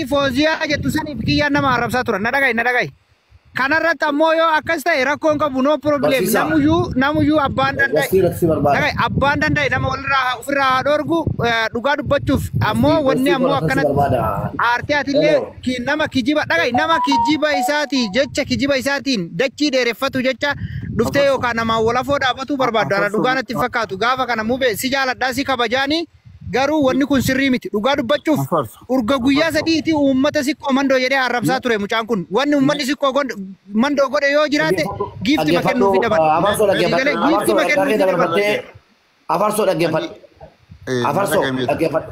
Fooziyaa jettu saniif kiyyaan nama arrabsaa turan. Na dhaga'i, na dhaga'i. Kanarratti ammoo yoo akkas ta'e rakkoon qabu, no problem. Barsiisaa. Namuyyuu abbaan danda'e. Gastii raksii barbaada. Dhaga'i, abbaan danda'e nama walirraa ofirraa haa dhorgu. Dhugaa dubbachuuf ammoo wanni ammoo akkanatti barbaada. aartee atillee Hello. Nama kijiba, dhaga'i, nama kijiba isaati jecha kijiba isaatiin dachii dheereffatu jecha dhuftee yookaan namaan walafoo dhaabatuu barbaaddu. Ana dhugaa natti hin fakkaatu. Gaafa kana mube si jaaladhaa, si kabajaanii, garuu wanni kun sirrii miti. Dhugaa dubbachuuf Afarso. urga guyyaa 3ti uummata Sikkoo Mandoo jedhee arrabsaa ture mucaan kun. Wanni uummanni Sikkoo Mandoo godhe yoo jiraate giiftima kennuufi dhaban. Afarsoo dhaggeeffadhu. Giiftima Afarsoo kennuufi dhaban. dabarfattee afarsoo dhaggeeffadhu. Afarsoo dhaggeeffadhu.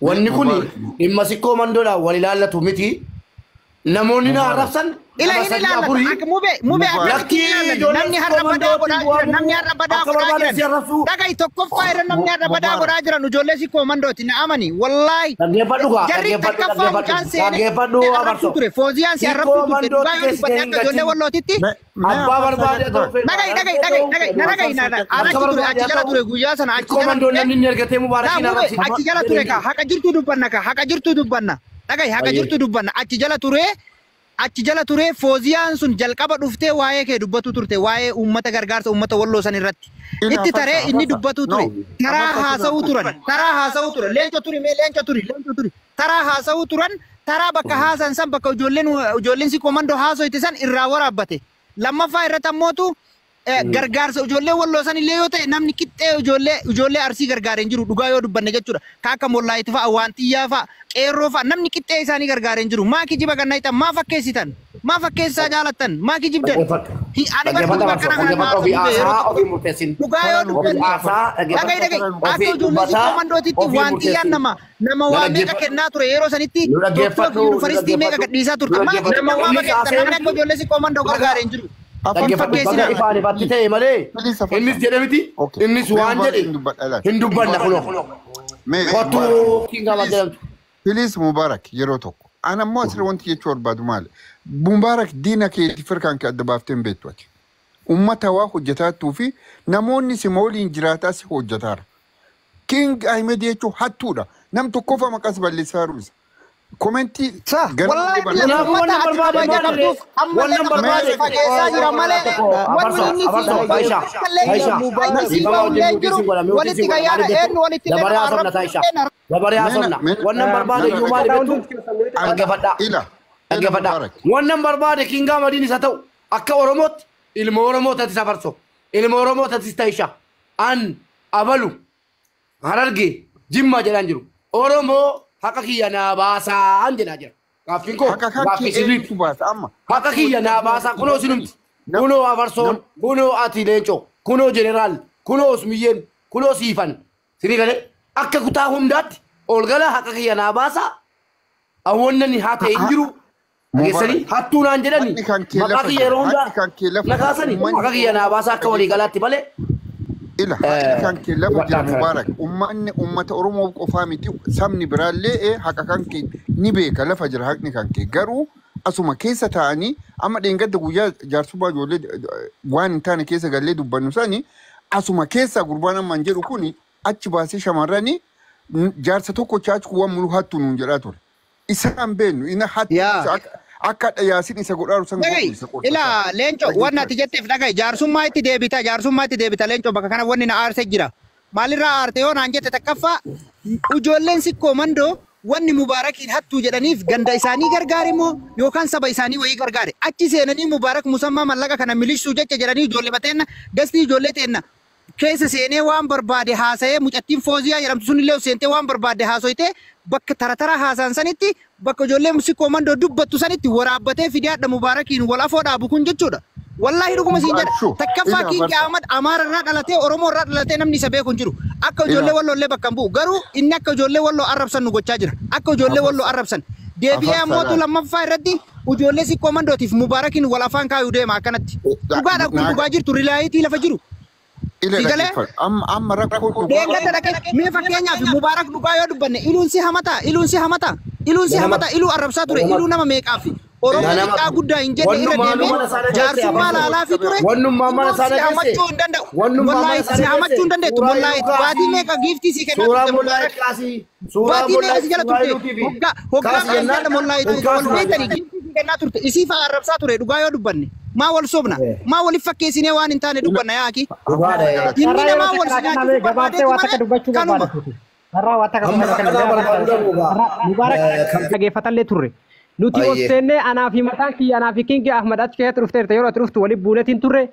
Wanni kun dhimma Sikkoo Mandoodhaan wal ilaallatu miti. Namoonni na arrabsan Ila nama hin sadii ilaallatu. afurii. Akka mube mube akkamitti Lakkii hin ilaallatu? ijoolleen Namni har'a Sikkoo badaa godhaa Mandootti jiran. Namni har'a badaa akka godhaa barbaadan si jiran. arrabsuu. Dhaga'i, tokkoffaa irra namni har'a badaa godhaa jiran ijoollee Sikkoo Mandooti, na amani. Wallaahi. Dhaggeeffadhu gaa. Jarri Dhaggeeffadhu, takkaffaa mucaan dhaggeeffadhu. seenee Dhaggeeffadhu arrabsuu afarsoo. ture. Fooziyaan si Sikkoo arrabsuu turte. Mandootti Dhugaa yoo dubbatte keessatti akka ijoollee hin Wallootitti. Abbaa barbaade ta'u fedha. Dhaga'i, dhaga'i, dhaga'i, dhaga'i, na dhaga'i, na dhaga'i. Achi ture, achi jala ture guyyaa sana, achi Sikkoo jala Mandoon ture. namni inni argatee Naa Mubaarakiin mube arrabsi. achi jala ture ka haqa jirtu dubbanna, ka haqa jirtu dubbanna. Dhaga'i, haqa Ayyee. jirtu dubbanna. Achi jala ture, achi jala ture. Fooziyaan sun jalqaba dhuftee waa'ee kee dubbatu turte, waa'ee uummata gargaarsa uummata Walloo san irratti. Itti taree inni dubbatu ture. Taraa haasa'uu turan. Taraa haasa'uu turan. Leenco turi mee, leenco turi, leenco turi. Taraa haasa'uu turan. Taraa bakka haasan san, bakka ijoolleen Sikkoo Mandoo haasoyte san irraa waraabbate. Lammaffaa irratti ammootu gargaarsa ijoollee Walloo san illee yoo ta'e namni qixxee ijoollee Arsii gargaaree hin jiru, dhugaa yoo dubbanne jechuudha. Ka akka Mollaayiti fa'a, Waantiyyaa fa'a, Qeerroo fa'a, namni qixxee isaanii gargaaree hin jiru. Maa kijiba kan nayitan? Maa fakkeessitan? Maa fakkeessaa jaalattan? Maa kijibdan? Dhaggeeffadhu. Ani bar Dhaggeeffadhu dhugaa afarsoo. kana kana Dhaggeeffadhu, ofii naaf yeroo haasaa tokko ofii murteessin. dhugaa yoo Ofii dubbanne haasaa dhaga'i, dhaggeeffadhu. dhaga'i, akka Ofii ijoollee dubbataa Sikkoo Mandootitti ofii Waantiyyaan murteessin. nama Nu waa meeqa dhaggeeffadhu. kennaa ture yeroo sanitti Nu dhaggeeffadhu. doktora Nu yuunivarsiitii meeqa dhaggeeffadhu. gadhiisaa Nu turte. Maa dhaggeeffadhu. nama waa Inni fakkeessitan? Namni akka ijoollee Sikkoo Mandoo gargaaree hin jiru. Dhaggeeffadhu. Fakkeessinaa. Bakka ifaan ifatti ta'e malee innis jedhe miti. Innis waan jedhe hin dubbanna kunoo. Kottuu Kiingaa jedhamtu. Please Mubarak, yeroo tokko. Ana ammoo asirra wanti jechuu barbaadu maali? Mubarak, diina keetii firkaan kee adda baaftee hin beektu ati. Uummata waa hojjetaattuu fi namoonni si waliin jiraataa si hojjetaara. King Ahmed jechuun hattuudha. Nam tokkoffaa maqaas balleessaa jiru isa. Komentii Sa, gara wallahi malee billahi Kanaafuu uummata wannan ati barbaade kabaja maali? qabduuf ammallee Wannan kabaja barbaade si fageessaa jira malee wanni Afarsoo, inni si afarsoo, Aisha, Aisha, inni si ba'ullee hin jiru. Walitti gayyaadha, eenyu walitti illee Dabaree nama haasofna arrabsu Taisha. illee. Dabaree haasofna. Wannan barbaade iyyuu maali beektu? Dhaggeeffadhaa. Ila. Dhaggeeffadhaa. Mubarak. Wannan barbaade Kingaa Madiin isa ta'u akka Oromootti ilma Oromoo tatis afarsoo. Ilma Oromoo tatis Taisha. An abalu Harargee Jimmaa jedhaan jiru. Oromoo haqa kiyya naa baasaan jedhaa jira. Gaaffiin koo Haqa kan gaaffii kee sirriiti. eenyutu baasa amma? Haqa kiyya naa baasaa, kunoo sinumti. Kunoo afarsoon, kunoo ati leencoo, kunoo jeneraal, kunoo usmiyyeen, kunoo siifan. Sirii galee akka kutaa hundaatti ol gala, haqa kiyya naa baasaa. Awwannani haa ta'e hin jiru. Dhageessanii hattuu naan jedhani Hadni kan kee maqaa lafa kiyya jira. yeroo hundaa Hadni kan kee lafa na jira. kaasani Uummanni haqa kiyya naa baasaa akka walii galaatti malee. Ila, haqni kan kee lafa jira Hubadhaa kana. Mubarak. Uummanni uummata Oromoo qofaa miti, sabni biraallee haqa kan kee ni beeka, lafa jira haqni kan kee. Garuu asuma keessa taa'anii amma dheengadda guyyaa jaarsummaa ijoollee waan hin taane keessa gallee dubbannu sani asuma keessa gurbaan ammaan jedhu kuni achi baasee shamarranii jaarsa tokko chaachu waan mulu hattu nuun jedhaa ture. Isaan beennu ina hattu Yaa. isa akka dhiyaasin isa godhaaru san godhu Dhaga'i, isa qorsa. ila leenco, wanni ati jetteef dhaga'i, jaarsummaa itti deebita, jaarsummaa itti deebita. Leenco, bakka kana wanni na aarse jira. Maalirraa aarte yoo naan jette, takkaffaa ijoolleen Sikkoo Mandoo wanni Mubaarakiin hattuu jedhaniif ganda isaanii gargaare moo yookaan saba isaanii wayii gargaare? Achi seenanii Mubaarak musammaa mallaqa kana milishsuu jecha jedhanii ijoollee bateenna gastii ijoollee teenna keessa seenee waan barbaade haasa'ee, mucattiin Fooziyaa jedhamtu sunillee seentee waan barbaade haasoytee, bakka tara tara haasaan sanitti, bakka ijoollee Sikkoo Mandoo dubbattu sanitti waraabbatee fidaadha Mubaarakiin wal afoo dhaabu kun jechuudha. Wallaahi dhuguma siin jedha. Ashoo, Takkaffaa ila Kiingi barta. Ahmad Amaara irraa dhalatee, Oromoo irraa dhalatee namni isa beeku hin jiru. Akka ijoollee Ila. Walloo illee bakka hin bu'u. Garuu inni akka ijoollee Walloo arrabsan nu gochaa jira. Akka ijoollee Walloo arrabsan. Deebi'ee Afarsa ammootu laal. lammaffaa irratti ijoollee Sikkoo Mandootiif Mubaarakiin wal afaan kaayuu deema akkanatti. Dhugaadha kun, dhugaa jirtu, riilaayitii lafa jiru. Ila Si galee? dhaggeeffadhu. Amma rakkoo dhugaa. Deengata dhaqee mee fakkeenyaaf Mubaarak, dhugaa yoo dubbanne iluun si hamata, iluun si hamata, iluun si hamata, iluu arrabsaa ture, iluu nama meeqaaf Oromoo xiqqaa guddaa hin jenne irra deemee jaarsummaa laalaa fi ture. Wannummaa mana sana Si hamachuu hin danda'u. Wallaahi si hamachuu hin dandeettu. Wallaahi baatii meeqa giiftii si kennaa Suuraa turte mollaa Mubaarak. kaasii. Suuraa Baatii mollaa meeqa si jala suuraa turte. iluutii fi Hoggaa hoggaa kaasii maal jennaan jala mollaahi wal beektanii giiftii si kennaa turte. Isii fa'aa arrabsaa ture dhugaa yoo dubbanne. Maa wal sobna? Maa waliif fakkeessinee waan hin taane dubbanna yaaki? Dhugaadha. Inni namaa wal si Carraa nyaachisuu gabaabsee barbaadeeti waan takka malee dubbachuu kanuma. barbaada. Carraa waan takka Amma dubbachuu akkanaa barbaadu barbaada. dhabuugaa. Mubaarak dhageeffatallee turre. Nuti Ayyee. ol seennee anaa fi mataan kiyya anaa fi Kingi Ahmad achi keessatti dhufteerta yeroo ati dhuftu waliin buunetiin turre.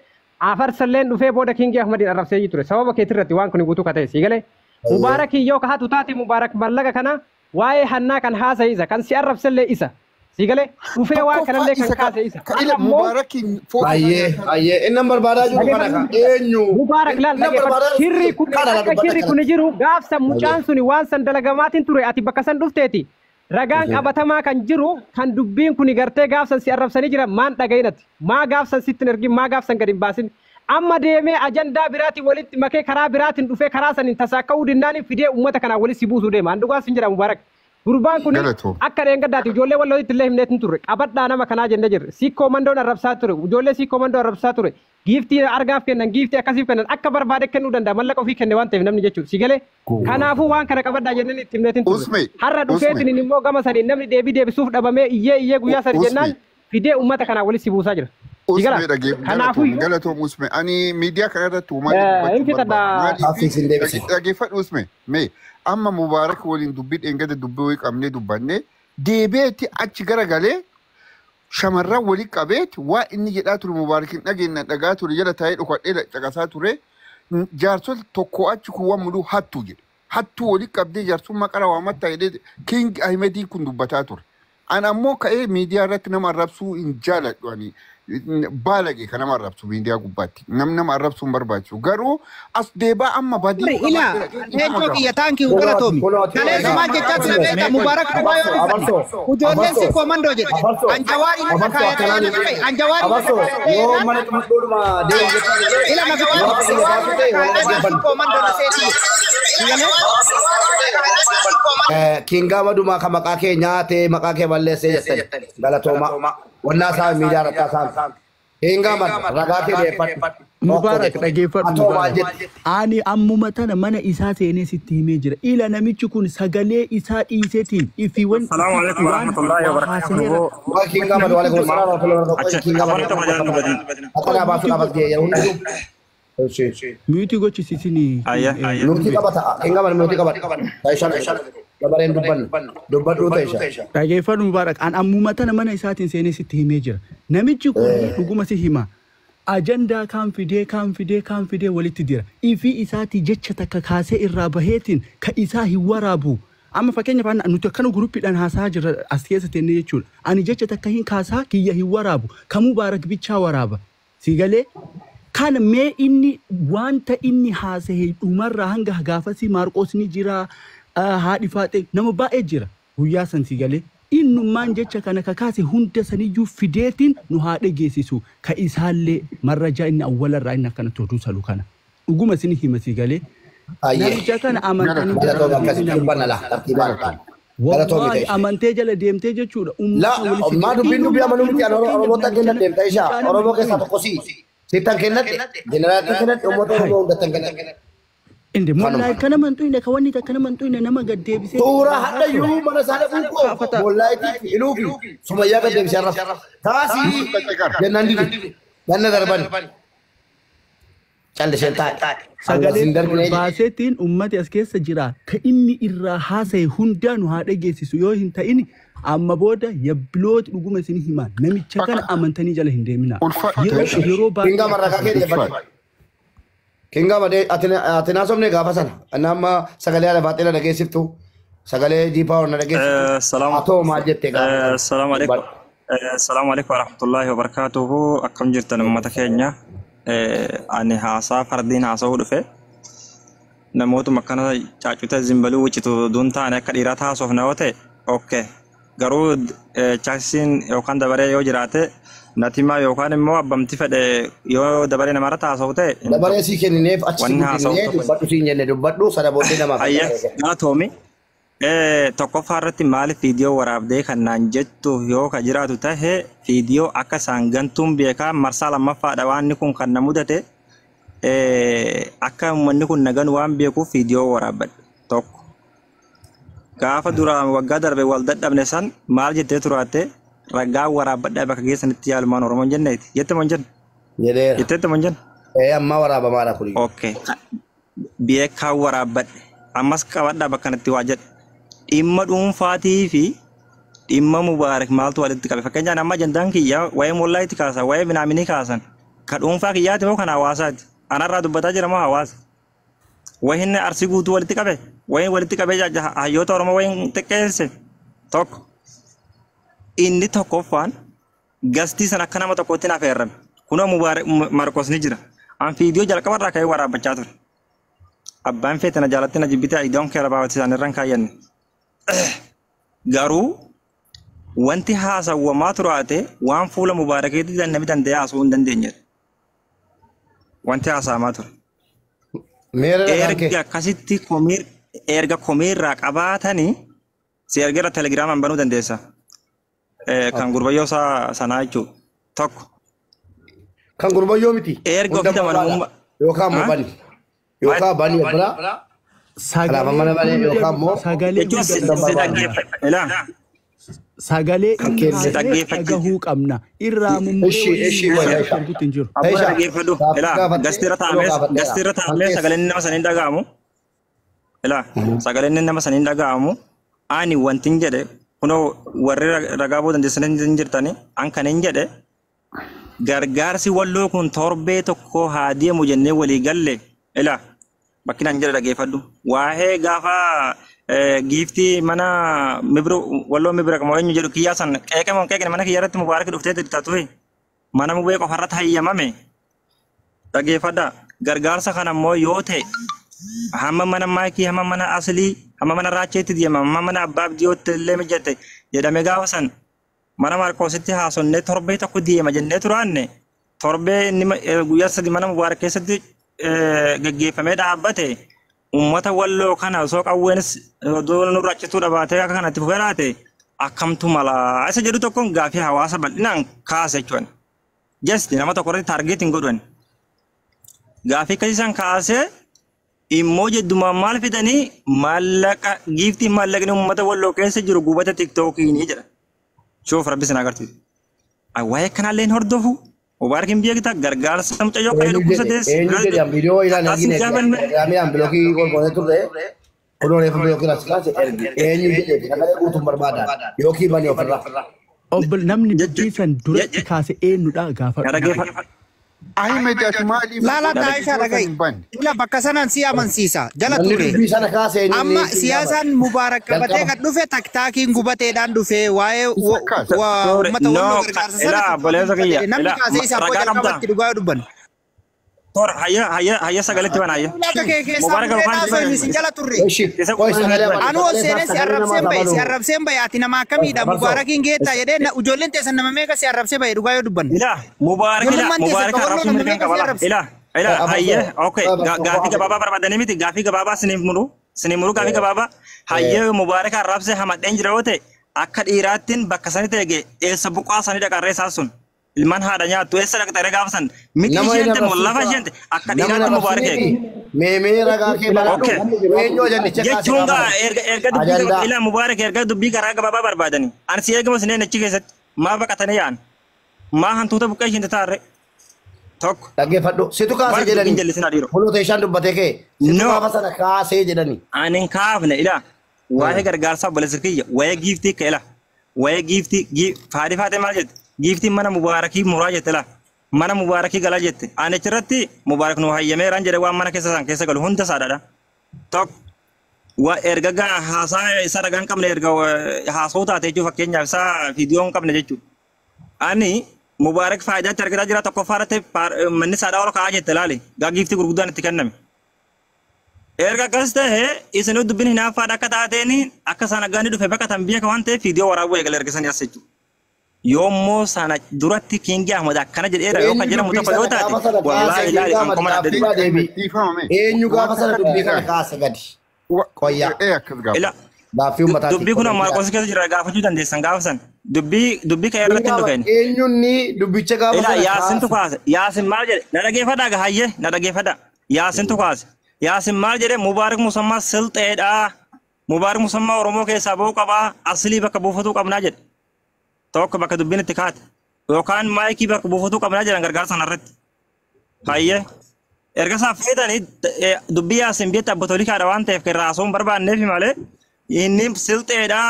Afarsalleen dhufee booda Kingi Ahmadiin arrabsee ture. Sababa keetirratti waan kun guutuu kata'e sii galee. Mubaarak yoo kahatu taate Mubaarak mallaqa kana waa'ee hannaa kan haasa'e isa kan si arrabsellee isa. Sii galee dhufee waan Tokkoffaa kanallee kan isa kaase isa. ka ila Amma immoo Mubaarakiin footoo Ayyee ayyee inni barbaadaa jiru kana ka eenyu. Mubaarak laal Inni dhageeffadhu. barbaadaa Shirri kun kana la akka dubbata shirri kana. kun jiru gaafsa mucaan suni waan san dalagamaatiin ture ati bakka san dhufteeti. Ragaan qabatamaa kan jiru kan dubbiin kun gartee gaafsan si arrabsanii jiran maan dhaga'inati. Maa gaafsan sitti hin ergin maa gaafsan gadi hin baasin. Amma deemee ajandaa biraatiin walitti makee karaa biraatiin dhufee karaa saniin tasaakka'uu dinnaaniin fidee uummata kanaa walitti si buusuu deema. An dhugaa sin jedha Mubaarak. Gurbaan kun Galatoo. akka dheengaddaati ijoollee wallootti illee himneetin turre qabadhaa nama kanaa jennee jirre siikoo mandoon arrabsaa ture ijoollee siikoo mandoo arrabsaa ture giiftii argaaf kennan giiftii akkasiif kennan akka barbaade kennuu danda'a mallaqa ofii kenne waan ta'eef namni jechuudha si galee kanaafuu waan kana qabadhaa jenneen itti himneetin turre Usme, har'a Usme. dhufeetiin immoo gama saniin namni deebii deebisuuf dhabamee iyyee iyyee guyyaa sadi Usme. jennaan fidee uummata kanaa walitti buusaa jira. Si Usme dhagee Kanaafuu galatoom galatoom Usme ani miidiyaa kana irratti uumaa hin dubbachuu fixadha. barbaada. Hafiis hin deebisin. Dhageeffadhu Usme mee amma Mubaarak waliin dubbii dheengada dubbii wayii qabnee dubbanne deebi'eetti achi garagalee shamarran walii qabeeti waa inni jedhaa ture Mubaarak hin dhageenye dhagaa ture jala taa'ee dhokadhee caqasaa ture jaarsota tokko achi kuwwan muluu hattuu jedhe hattuu walii qabdee jaarsummaa qara waamatta jedhee King Ahmedii kun dubbataa ture. An ammoo ka'ee miidiyaa irratti nama arrabsuu hin jaaladhu ani baalage kan nama arrabsu miidiyaa gubbaatti nam nama arrabsuu hin barbaachisu garuu as deebaa amma badii Ila leencoo kiyya taankii galatoomi. Kaleessa maal jechaa ture beektaa Mubaarak dhugaa yoo dubbanne. Ijoolleen si komandoo jedhe. Anjawaari nama kaayatee nama ka'e. Anjawaari nama Abarsoo kaayatee yoo jennaan. mana cimudhuudhuma deemu jechuudha. Ila na Yoo akka biyya baasuu ta'e wal si dhaggeeffanna. komandoo na seeti. Kingaa madumaa kan maqaa kee nyaatee maqaa kee balleessee jettan galatooma. Wannaa isaa miidiyaa irratti haasa'an. Kingaa mad ragaa kee deeffadhu. Mubaarak dhageeffadhu Atoo maal Mubaarak. jette? Ani ammuma tana mana isaa seenee sitti himee jira. Ila namichi kun sagalee isaa dhiiseetiin ifiiwwan Assalamu alaikum waan warahmatullahi haasaheera. wabarakatuh. Waa kingaa mad waalaikum salaam wa rahmatullahi wa barakatuh. Kingaa mad. Afaan tokko jalaan dubbatan. Akkanaa baasuudhaaf as ga'e yeroo hunduu. Ishee. Miyuutii gochisiisinii. Ayya, ayya. Murtii qabata. Kingaa mad murtii qabata. Ta'ishaan dabareen dubbannu. Dubbadhuu ta'isha. Dhageeffadhu Mubaarak. An ammuma tana mana isaatiin seenee sitti himee jira. Namichi kun dhuguma si hima. Ajandaa kaan fidee kaan fidee kaan fidee walitti dira. Ifii isaatii jecha takka kaasee irraa baheetiin ka isaa hin waraabu. Amma fakkeenyaaf nuti akkana guruppiidhaan haasaa jirra as keessa teennee jechuudha. Ani jecha takka hin kaasaa kiyya hin waraabu. Ka Mubaarak bichaa waraaba. Si galee kana mee inni wanta inni haasahe dhumarraa hanga gaafasii Maarqoos ni jira haadhi faaxee nama baay'ee jira guyyaa san si galee innummaan jecha kana kakaase hunda saniyyuu fideetiin nu haa dhageessisu ka isaallee marrajaa inni awwalarraa inni akkana toduu salu kana dhuguma isin hima si galee Ayyee. namicha kana amantanii jala Galatooma akkasitti deemtinaa dubbanna laa tartiibaan. Galatoomi Wallahi ta'isha. amantee jala deemtee jechuudha La, ummata walitti maa dubbiin dubbii innummaa amanuu miti inuu ani fakkeenyaaf Oromoota namicha kennadhe ta'isha. mucaa nama Oromoo hin keessaa tuqne. tokko si. Sittan kennadhe. Jeneraalatti kennadhe uummata Oromoo hundattan kennadhe. Inde Kanuma. mollaa akkana manxuine ka wanni akkana manxuine nama gad deebisee Suuraa hadhayyuu mana isaa dhaquu koo kaafata. mollaayitii fi iluu fi sumayyaa gad deebisee arrabsa. Taasii jennaan dide. Ganna darban. Calliseen taa'e. Sagalee Hin ol darbine jedhe. baaseetiin ummati as keessa jira ka inni irraa haasa'e hundaa nu haa dhageessisu yoo hin ta'in amma booda yabbilooti dhuguma isin hima namicha kana amantanii jala hin deemina. Ulfaadhu Yeroo ta'isha. yeroo Kingaa baay'ee marrakaa kee dhiyeeffadhu. Ulfaadhu. Kingaa madee ati naasofne gaafa sana. Inni amma sagalee haadha faaxee na dhageessiftu. Sagalee jiipaa na dhageessiftu. Salaam. Atoo maal jettee gaafa sana. Assalamu alaikum. Assalamu alaikum warahmatullahi wabarakatuhu. Akkam jirtan uummata keenya. Ani haasaa fardiin haasa'uu dhufe. Namootuma akkana caaccuta zimbaluu wiccitu duun taane akka dhiiraa haasofna yoo ta'e okay. Garuu chaaksiin yookaan dabaree yoo jiraate natimaa yookaan immoo abbamti fedhe yoo dabaree namarratti haasa'u ta'e hin ta'u. Dabaree sii kennineef achi si Wanni haasa'u guddinee tokko dubbadhu siin jenne dubbadhu sana booddee namaaf Ayya dabaree kenna. galatoomi. Tokkoffaa irratti maaliif viidiyoo waraabdee kan naan jettu yoo ka jiraatu tahe viidiyoo akka isaan gantuun beekaa marsaa lammaffaadha waan kun kan na mudate akka uummanni kun nagan waan beekuuf viidiyoo waraabbadhe tokko. Gaafa duraan waggaa darbe wal dadhabne san maal jettee turaatte ragaa waraabbadhaa bakka geessanitti yaalumaan Oromoon jenneeti. Jette moo hin jenne? Jedheera. Jetteetti moo hin jenne? Ammaa waraabamaadha kuni. Okay. Beekaa waraabbadhe. Ammas qabadhaa bakka kanatti waa jedhe. Dhimma dhuunfaatii fi dhimma Mubaarak maaltu walitti qabe? Fakkeenyaaf amma ajandaan kiyya waa'ee mollaayitti kaasan, waa'ee minaaminii kaasan. Ka dhuunfaa kiyyaati moo kan hawaasaati? Anarraa dubbataa jira moo hawaasa? Wayiin arsii guutuu walitti qabe? Wayiin walitti qabee hayyoota Oromoo wayiin xiqqeesse? Tokko. Inni tokkoffaan gastii sana akka nama tokkotti naaf eerrame. Kunoo Mubaarak Marqos ni jira. An viidiyoo jalqabarraa ka'ee waraabbachaa ture. Abbaan feete na jaalatti na jibbite I don't care about isaan irra hin kaayyanne. Garuu wanti haasawwamaa turaate waan fuula Mubaarakeetti namni danda'ee haasa'uu hin dandeenyedha. Wanti haasa'amaa ture. Meera ragaan kee. Erga akkasitti komii erga komiirraa qabaatanii si erga irra telegiraamaan banuu dandeessa. Kan gurbayyoo isaa sanaa jechuudha. Tokko. Kan gurbayyoo miti. Erga Hunda ofitti amanamummaa. Yookaan immoo bani. Yookaan bani obbolaa. Kanaaf amma malee yookaan immoo Sagalee Jechuun si hunda si barbaanna. dhaggeeffadha. Ilaa Sagalee Kan inni keessa haasa'e dhaggeeffachi. dhagahuu qabna. Irraa mummuree Ishi waliin ishi nu wayya haasa'u isha. arguutti hin jiru. Abbaa Isha dhaggeeffadhu. gaaffii Ilaa gaafattee gastiirra yeroo taa'amee gaafatteera. gastiirra Kan taa'amee keessa. sagaleen nama saniin dhaga'amu. Ilaa sagaleen nama saniin dhaga'amu. Ani wantin jedhe kunoo warri ragaa boodan dandeessanii hin jirtani an kan hin jedhe gargaarsi walloo kun torbee tokko haa deemu jennee walii galle. Ilaa bakki naan jedhe dhaggeeffadhu. Waa'ee gaafa giiftii mana mibiro walloo mibira qamoo eenyu jedhu kiyyaa san qeeqamoo qeeqne mana kiyyaa irratti Mubaarak dhuftee jirta ture. Mana mubee qofarratti hayyamame. Dhaggeeffadha. Gargaarsa kana immoo yoo ta'e hamma mana maakii, hamma mana aslii, hamma mana raacheetti deema, hamma mana abbaa abdiyootti illee mijate jedhame gaafa san mana Maarqoositti haasonnee torbee tokko deema jennee turaanne torbee inni guyyaa sadi mana Mubaarak keessatti geggeeffamee dhaabbate uummata walloo kana osoo qawweenis odoo nurra cituu dhabaatee akka kanatti fufee laate akkamtu malaa isa jedhu tokkoon gaafii hawaasa bal'inaan kaase jechuudha. Just nama tokko irratti taargeet hin godhan. Gaafii akkasii kaasee immoo jeddumaan maal fidanii maallaqa giiftii maallaqni uummata walloo keessa jiru gubata tiktookiinii jedha. Shoof rabbi sin agarsiisu. Waa'ee kanallee hin hordofu. Mubaarak hin beekta gargaarsa mucayyoo kan Eenyu jedhe dhukkubsatees. eenyu jedhe an viidiyoo ilaan argine telegiraamii an bilookii golgoonee turre kunoo reefu bilookii as kaase ergi eenyu jedhe sagalee guutuun barbaadan yookiin bani ofirraa. Obbo namni dubbii san duratti kaase eenyudha gaafadhu. Dhaggeeffadhu. Ahmed ati maaliif Laala Taayishaa viidiyoo san dhaga'i. hin banne? Ila bakka sanaan si amansiisa. Jala Namni ture. dubbii sana kaase eenyu Amma inni siyaasaan Mubaarak qabatee jalqaba. kan dhufe taktaakiin gubateedhaan dhufe waa'ee Isa kaase. uummata No, walloo gargaarsa sana ilaa obboleessa taktaakiin kiyya. gubatee namni Ilaa kaasee isaa abboo ragaa qabdaa. jalqabatti dhugaa dubban. Tora hayya hayya hayya sagaletti bana hayya. Akka kee keessaa Mubaarak murree afaan dhaasoo inni sin jala turre. Ishi Isa qoy sagalee bani Anu ol sagalee seenee isaaf si sagalee arrabseen namaa bahe si dabalu. arrabseen bahe ati nama akkamiidha Barso. Mubaarakiin geettaa jedhee ijoolleen teessan nama meeqa si arrabsee bahe dhugaa yoo dubbanne. Ilaa Mubaarak ilaa Ijoollummaan teessan Mubaarak ka walloo arrabsuu nama mirga meeqa si qaba laa. arrabse. Ilaa ilaa Abarsoo. hayya okay Abarsoo. gaafii gabaabaa barbaadanii miti gaafii gabaabaa siniif muru siniif muru gaafii gabaabaa hayya Mubaarak arrabsee hamadheen jira yoo ta'e akka dhiiraattiin bakka sani ta'e eessa buqaa sani dhaqarree isaa sun ilmaan haadha nyaattu eessa dhaqxaree gaafa san miti Nama hin isheen ta'e lafa arrabsiisa. isheen ta'e akka Nama hin dhiiraatti Mubaarak eege. arrabsiini. Meemee ragaa kee baradhu. Okay. Eenyu ajandicha kaase Jechuun gaafa gaa sana. erga erga dubbii Ajandaa. ilaa Mubaarak erga dubbii karaa gabaabaa barbaadanii ani si eegama sineen achi keessatti maa baqatanii yaa'an maa hantuuta buqqee isheen taarre tokko Dhaggeeffadhu. Situ kaase Mubaarak dubbiin jedhani. jallisin adiiro. Fuulota ishaan dubbatee kee. Situ No. gaafa sana kaasee jedhani. Ani hin kaafne ilaa waa'ee gargaarsaa obboleessa kiyya waa'ee giiftii ka ilaa waa'ee giiftii faadhi faatee maal jette giiftiin mana Mubaarakii muraa jette ilaa mana Mubaarakii galaa jette ani achirratti Mubaarak nu hayyameeraan jedhe waan mana keessa san keessa galu hunda isaadha tokko Wa erga gaa haasaa isa ragaa hin qabne erga haasoo taate jechuun fakkeenyaaf isaa viidiyoo hin qabne jechuudha. Ani Mubaarak faayidaatti argataa jira tokkoffaa irratti manni saadhaa ol ka'aa jette laali gaa giiftii gurguddaan itti kenname. Erga akkas ta'e isin dubbiin hinaaffaadha akka taateen akka sana gaani dhufe baqatan biyya ka waan ta'eef viidiyoo waraabuu eegale erga sanii as jechuudha. Yoommoo sana duratti Kiingi Ahmad akkana jedheera yoo kan Eenyu jedhamu dubbii tokko yoo sana taate gaafa sana kaase wallaahi Kiingi ilaali kan Ahmad koma gaaffii adda deebii. Dhiifama mee. Eenyu gaafa sana dubbii kana Waan kaase gadi. Qoyyaa. akkas gaafa. Ila Gaaffii uummataati. Dubbii kun Maarqos keessa jira gaafachuu dandeessan gaafa san. Dubbii ka'e irratti hin dhufeen. Eenyuun ni dubbicha gaafa Ilaa sana Yaasintu kaase. kaase. Yaasin maal jedhe? Na dhageeffadhaa gahayyee na dhageeffadhaa. Yaasintu kaase. Yaasin maal jedhe? Mubaarak Musammaa silxeedha. Mubaarak Musammaa Oromoo keessaa ba'uu qabaa. Aslii bakka buufatuu qabnaa jedhe. Tokko bakka dubbiin itti kaate. Yookaan maayikii bakka buufatuu qabnaa jedhan gargaarsa sanarratti. Hayyee. Erga isaa feetanii dubbii Yaasin biyyatti abba tolikaadha waan ta'eef irraa haasa'uun barbaanneef malee inni silxeedha.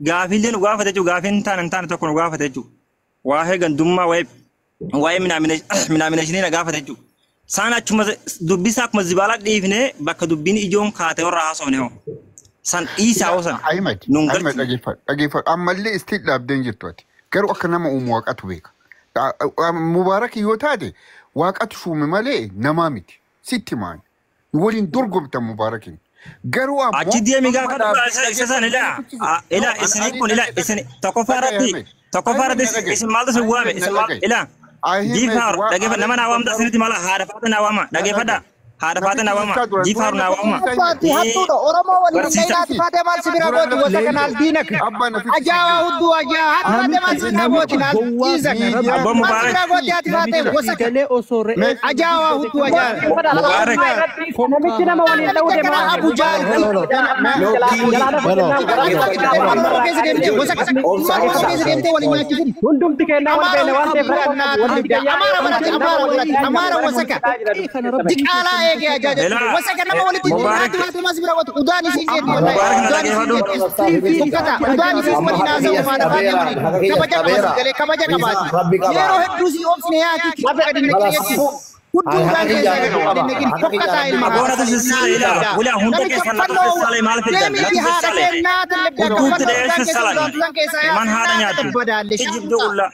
Gaafiillee nu gaafate jechuudha. Gaafiin hin taane tokko nu gaafate jechuudha. Waa'ee gandummaa waa'ee minaaminashinii na gaafate jechuudha. Isaan achuma dubbii isaa akkuma zibaalaa dhiifnee bakka dubbiin ijoon kaate warra haasofne hoo. San dhiisaa hoo san. Ahmed, Nuun Ahmed galchu. dhageeffadhu, dhageeffadhu. Ammallee istiin dhaabdeen jirtu ati. Garuu akka nama uumu waaqatu beeka. Mubaarak yoo taate waaqatu shuume malee namaa miti. Sitti maani. Waliin dorgomta Mubaarakin. Garuu ammoo Achi deemi amma gaafa dhaabdee isa san ilaa dhageeffadhu. ilaa No, isinii ani kun ilaa dhaggeeffadhu. isin tokkoffaa Dhaga'i irratti Ahmed. tokkoffaa Ahmed irratti na dhaga'i. isin maaltu isin waame Ahmed na isin maal dhaga'i. ilaa Ahmed jiifaaru waa dhageeffadha nama naa waamta isinitti mala haadha faata naa waama na dhageeffadha dhaga'i. haadha faata naa Nafichi waama bulchaa dura jiifaaru dura naa waama nafichi Faati hattuudha. Oromoo waliin hin barsiisa dhayinaati. Faatee maal si bira dura gooti? Gosa kanaal diinak. Abbaa nafichi Ajaa'aa hudduu ajaa'aa. Haati faatee maal si bira gooti? Namichi Naal gowwaa dhiisak. kana miidiyaa Abbaa Maal si Mubaarak bira gooti haati faatee? namicha Gosa kana. galee osoo mee re'ee Ajaa'aa hudduu ajaa'aa. Mubaarak Namichi nama waliin dha'uu Namicha deema kana waan Abu ta'eef. Jaal. Jalaa Oromoo keessa deemtee gosa kana. Oromoo keessa deemtee waliin nyaachisin. Hundumti kennaa wal Amaara beena waan ta'eef rakkoo qabu. Walitti gayyaa Amaara barate Amaara barate Amaara wasaka. Kana rabbi Diqaalaa eegee ajaaja ture. ilaa Wasaka nama walitti Mubaarak haati faatee maal si bira gooti? Udaan isii jeetti wallahi. Mubaarak na Udaan isii dhageeffadhu jeetti. Uffata udaan isii waliin haasa'u haadha faatee waliin. Kabaja qaba si galee kabaja qabaati. Yeroo hedduu si obsine yaaki gadi naqi jechuun. Hudduu udaan keessaa gadi naqin fokkataa ilma Aboo haadha natu sissaale ilaa ulaa hunda Namicha keessan natu fannoo sissaale maal fiddan deemii natu fi haadha sissaale kennaa tallabdaa hudduutti fannoo dha'ee udaan keessa sissaale udaan keessa man haadha yaa'u nyaattu badaalle ijibduu shamta. qullaa.